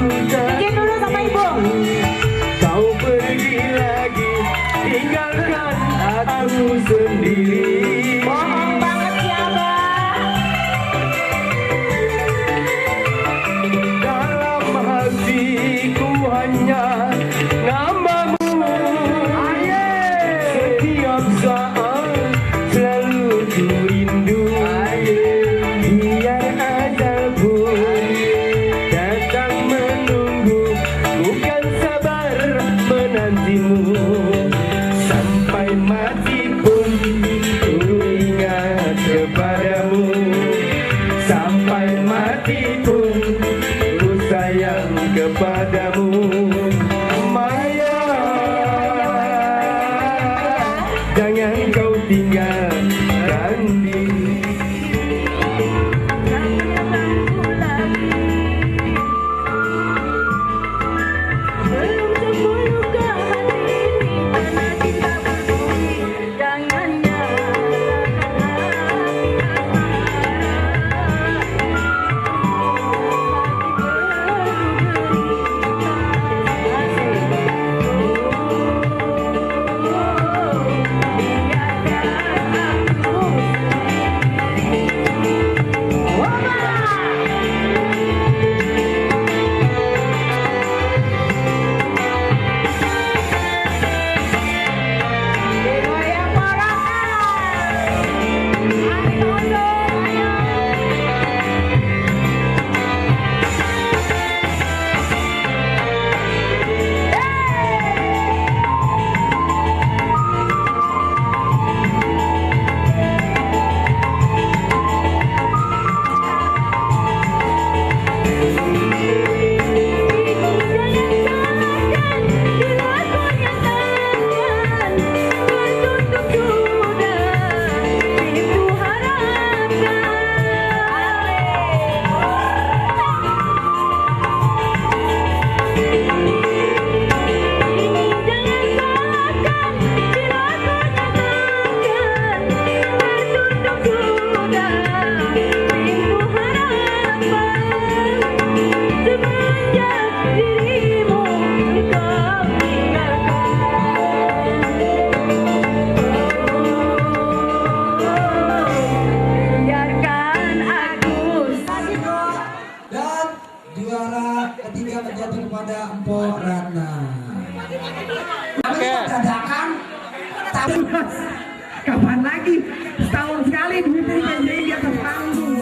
Izin dulu sama ibu. Kau pergi lagi, tinggalkan aku sendiri. Bohong banget ya Abah. Dalam hatiku hanya namamu. Setiap saat selalu ku rindu. Biar ajal pun datang menunggu, bukan sabar menantimu. Sampai mati pun ku ingat kepadamu. Sampai mati pun ku sayang kepadamu. Maya, jangan kau tinggalkan diri. Belum sembuh ke hati ini karena kita berdua. Jangan juara ketiga menjadi kepada Empok Ratna. Dadakan, tapi mas, kapan lagi? Setahun sekali duitnya dijanjiin di atas panggung.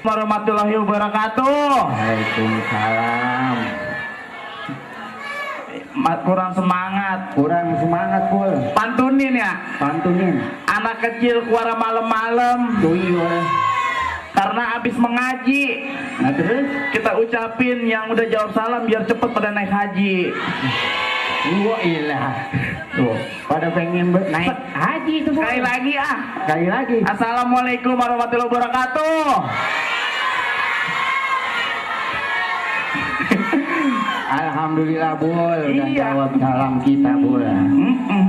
Warahmatullahi wabarakatuh. Waalaikumsalam. Kurang semangat. Kurang semangat pul. Pantunin ya. Pantunin. Anak kecil keluar malam-malam Tuyul. karena habis mengaji. Nah terus? Kita ucapin yang udah jawab salam biar cepet pada naik haji. Wah ilah. Tuh, pada pengen naik haji itu Sekali lagi ah. Sekali lagi. Assalamualaikum warahmatullahi wabarakatuh. Alhamdulillah Bul, udah Iya. jawab salam kita Bul.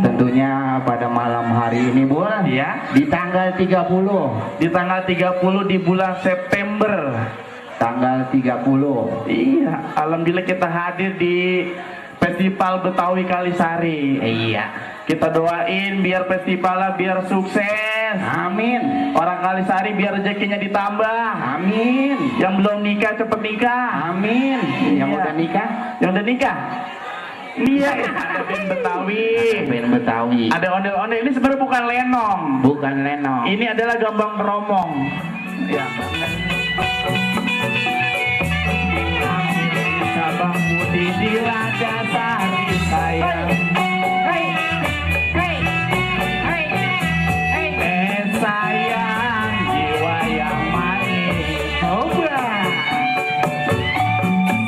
Tentunya pada malam hari ini Bul, Iya. di tanggal 30. Di tanggal 30 di bulan September. Tanggal 30. Iya, alhamdulillah kita hadir di Festival Betawi Kalisari. Iya. Kita doain biar festivalnya biar sukses. Amin. Orang Kalisari biar rezekinya ditambah. Amin. Yang belum nikah cepet nikah. Amin. Yang Iya. udah nikah? Yang udah nikah? Iya, ada band Betawi. Band Betawi. Ada ondel-ondel. Ini sebenarnya bukan lenong. Bukan lenong. Ini adalah gambang keromong. Ya. Sabang Budi di Raja Sari sayang. Sayang jiwa yang manis. Coba.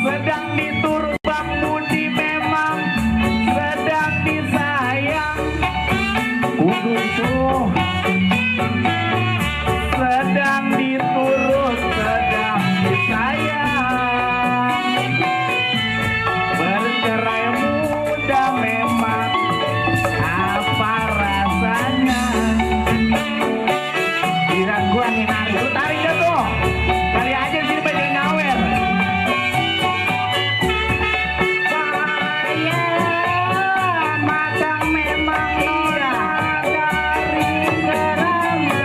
Sedang diturut Bang Budi memang sedang disayang. Tuh. Sedang diturut, sedang disayang. Bercerai muda memang apa rasanya? Giliran gua nih nari, lu tarik dah tuh. Kali aja sini banyak nyawer. Sayang, matang memang norak dari kerama.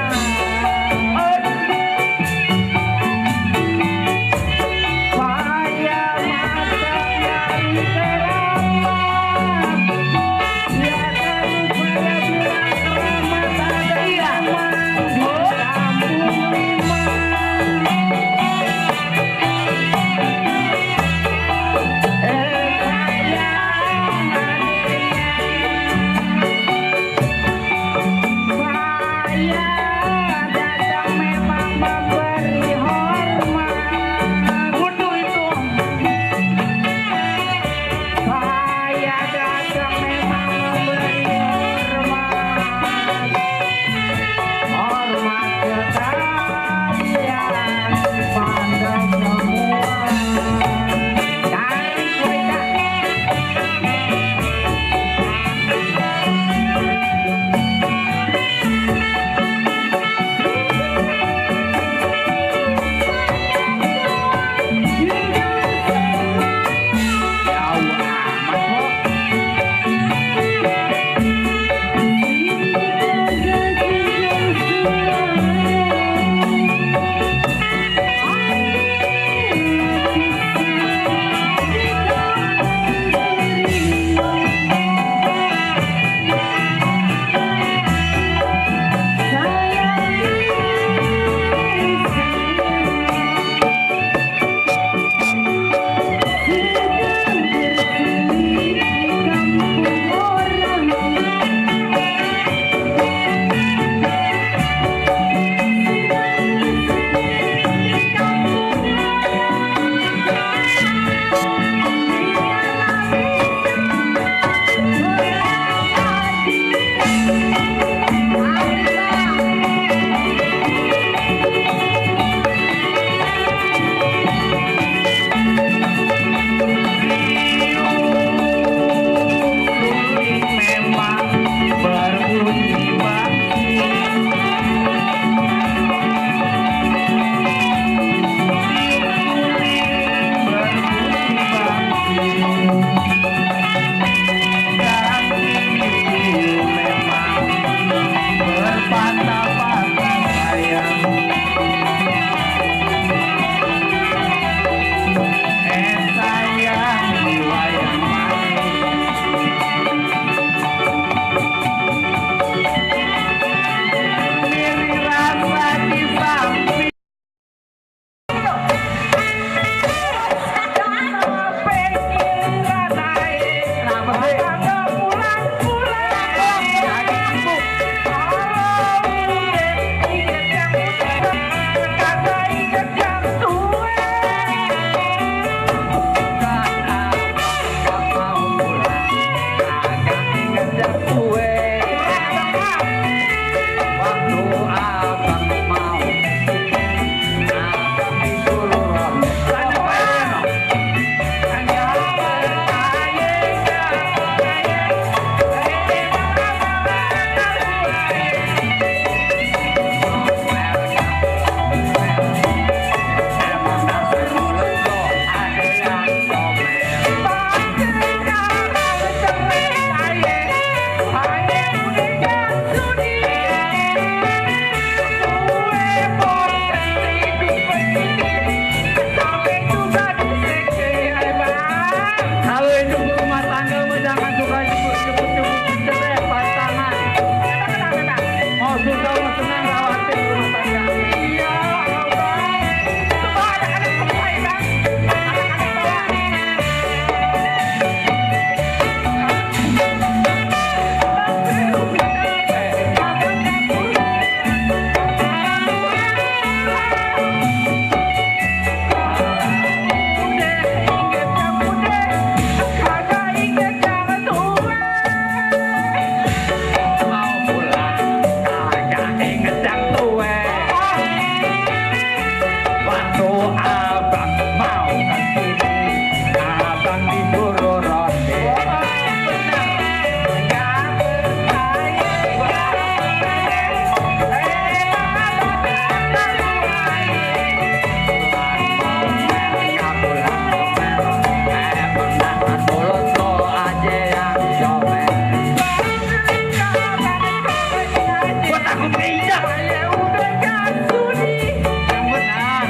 takut keinjak. Saya udah gak sudi. Yang benar.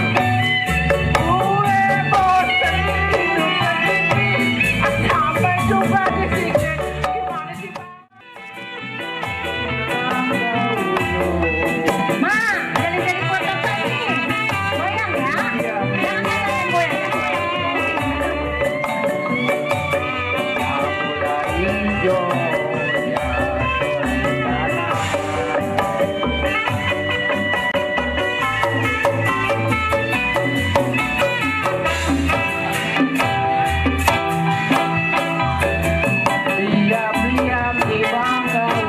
Gue bosen hidup begini. Sampai jumpa di sini. Gimana sih, Pak? Ma, jadi foto saya nih. Goyang ya? Jangan kalian goyang. Diam-diam di bangkau,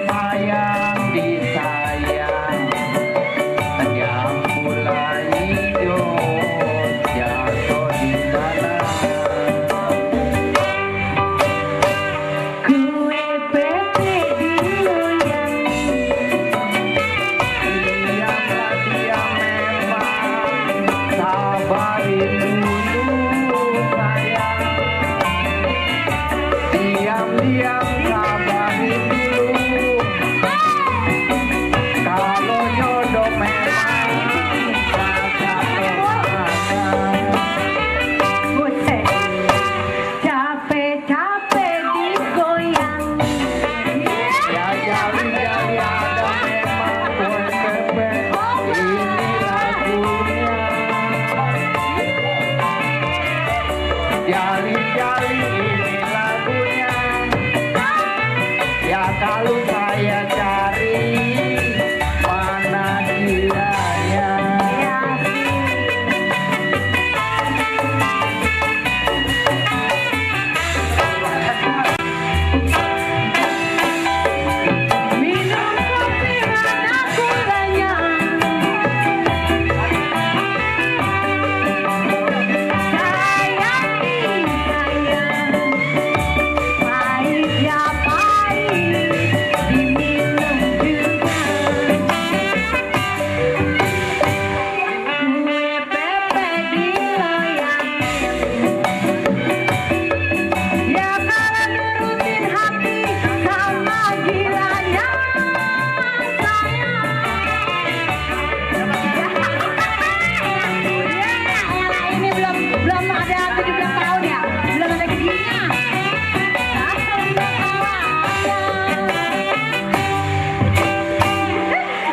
sayang disayang, yang mulai hidup jatuh di sana. Gue bete digoyang. Diamlah dia memang, sabarin dulu sayang. Diam-diam sabarin dulu. Kalau jodoh memang Buset, capek-capek digoyang. ya jali-jali ada memang gue bebek. Ini lagunya. Jali-jali ini lagunya. Ya kalau saya cari mana dia ya. Minum kopi mana gulanya. Sayang disayang. Pahit ya pahit, diminum juga. Gue pepe digoyangin. Ya kalau nurutin hati sama gilanya sayang. Ya, ini belum ada 17 tahun ya, belum ada giginya.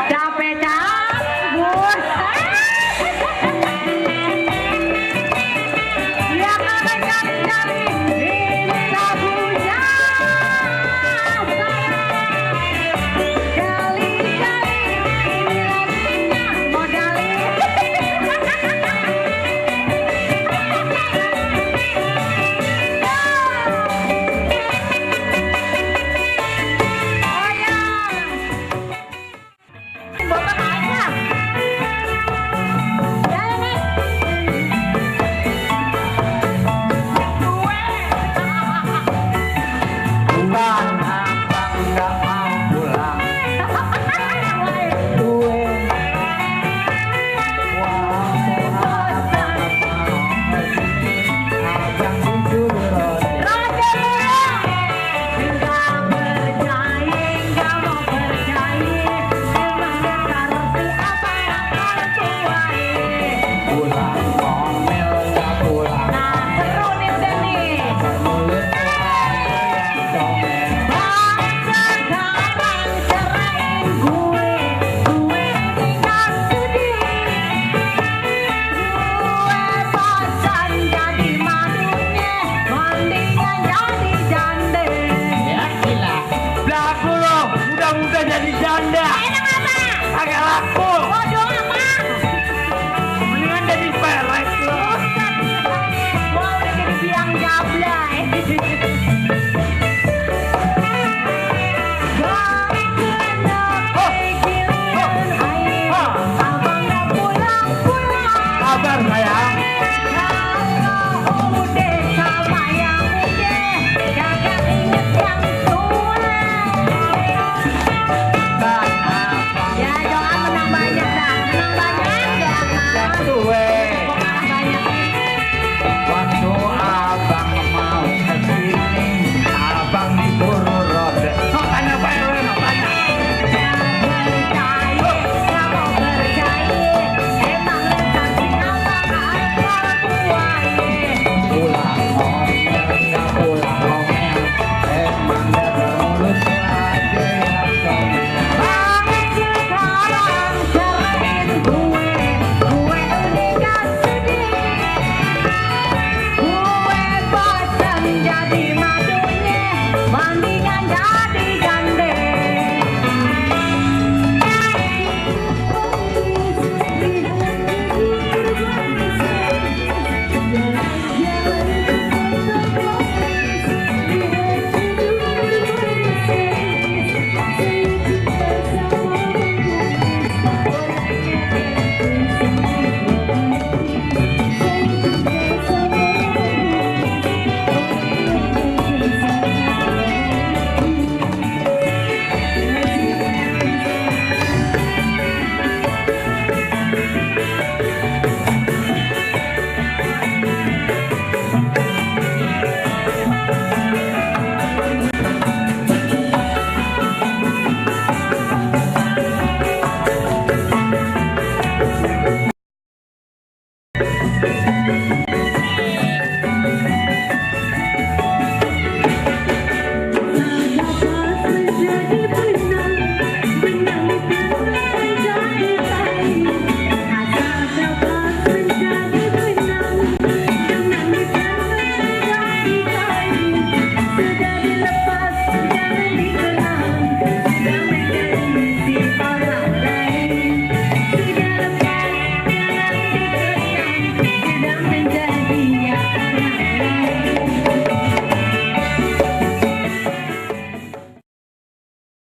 Capek-capek, bos. Ya kalau jari-jari ini lagunya jali-jali ini lagunya modalin. Oh ya, botak aja. Ya nih. Bang abang nggak mau pulang. Gue abang tidur roti. Pulang ngomel nggak pulang. Mulut comel. Ya gila. Laku lo, mudah-mudah jadi janda. Agak laku. Mendingan jadi perek lo. Mau udah jadi biang jablay. Kabar sayang. Bang abang Ya jangan menang banyak dah. Ya.